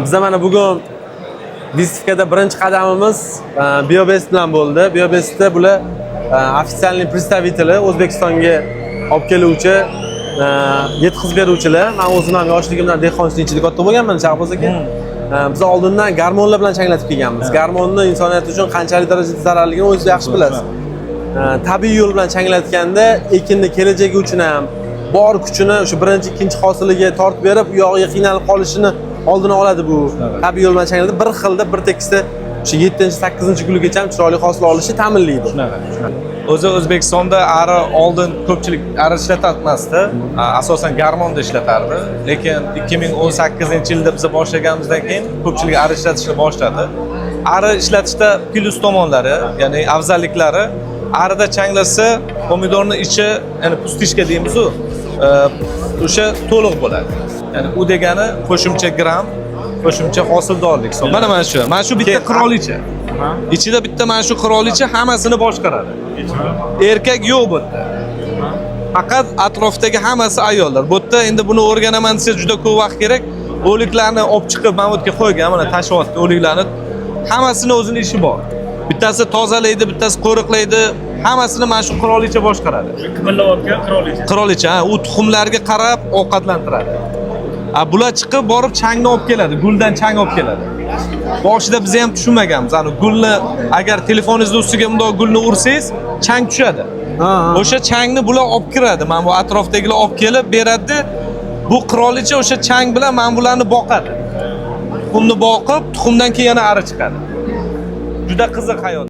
Biza mana bugun выставка da birinchi qadamimiz Biobest bilan bo'ldi. Biobestda bular официальный представители, O'zbekistonga olib keluvchi, yetkazib beruvchilar. Men o'zim ham yoshligimdan dehqonchilik ichida katta bo'lganman, Shahboz aka. Biz oldindan gormonlar bilan changlatib kelganmiz. Gormonni insoniyat uchun qanchalik darajada zararligini o'zingiz yaxshi bilasiz. Tabiiy yo'l bilan changlatganda ekinni kelajagi uchun ham bor kuchini o'sha birinchi, ikkinchi hosiliga tortib berib, u yog'iga qiynalib qolishini oldini oladi bu tabiiy yo'l bilan changlatib, bir xilda, bir tekisda o'sha yettinchi, sakkizinchi guligacha ham chiroyli hosil olishni ta'minlaydi. Shunaqa, shunaqa. O'zi O'zbekistonda ari oldin ko'pchilik ari ishlatarmasdi, asosan garmonda ishlatardi. Lekin 2018-yilda biz boshlaganimizdan keyin ko'pchilik ari ishlatishni boshladi. Ari ishlatishda plyus tomonlari, ya'ni afzalliklari: arida changlasa, pomidorni ichi, ya'ni пустышка deymizu, o'sha to'liq bo'ladi. Ya'ni u degani qo'shimcha gramm, qo'shimcha hosildorlik. Mana shu bitta qirolicha. Ichida bitta mana shu qirolicha hammasini boshqaradi. Erkak yo'q bu yerda. Faqat atrofdagi hammasi ayollar. Bu yerda endi buni o'rganaman desa, juda ko'p vaqt kerak. O'liklarni olib chiqib mana bu yerga qo'ygan, mana tashlayapti o'liklarni. Hammasini o'zini ishi bor. Bittasi tozalaydi, bittasi qo'riqlaydi. Hammasini mana shu qirolicha boshqaradi. Qimirlayotgan qirolicha. Qirolicha, ha, u tuxumlarga qarab ovqatlantiradi. A bular chiqib borib changni olib keladi, guldan chang olib keladi. Boshida biz ham tushunmaganmiz. Ani gulni agar telefoningizni ustiga bundoq gulni ursangiz, chang tushadi. O'sha changni bular olib kiradi. Mana bu atrofdagilar olib kelib beradi. Bu qirolicha o'sha chang bilan mana bularni boqadi. Tuxumni boqib, tuxumdan keyin yana ari chiqadi. Juda qiziq hayot.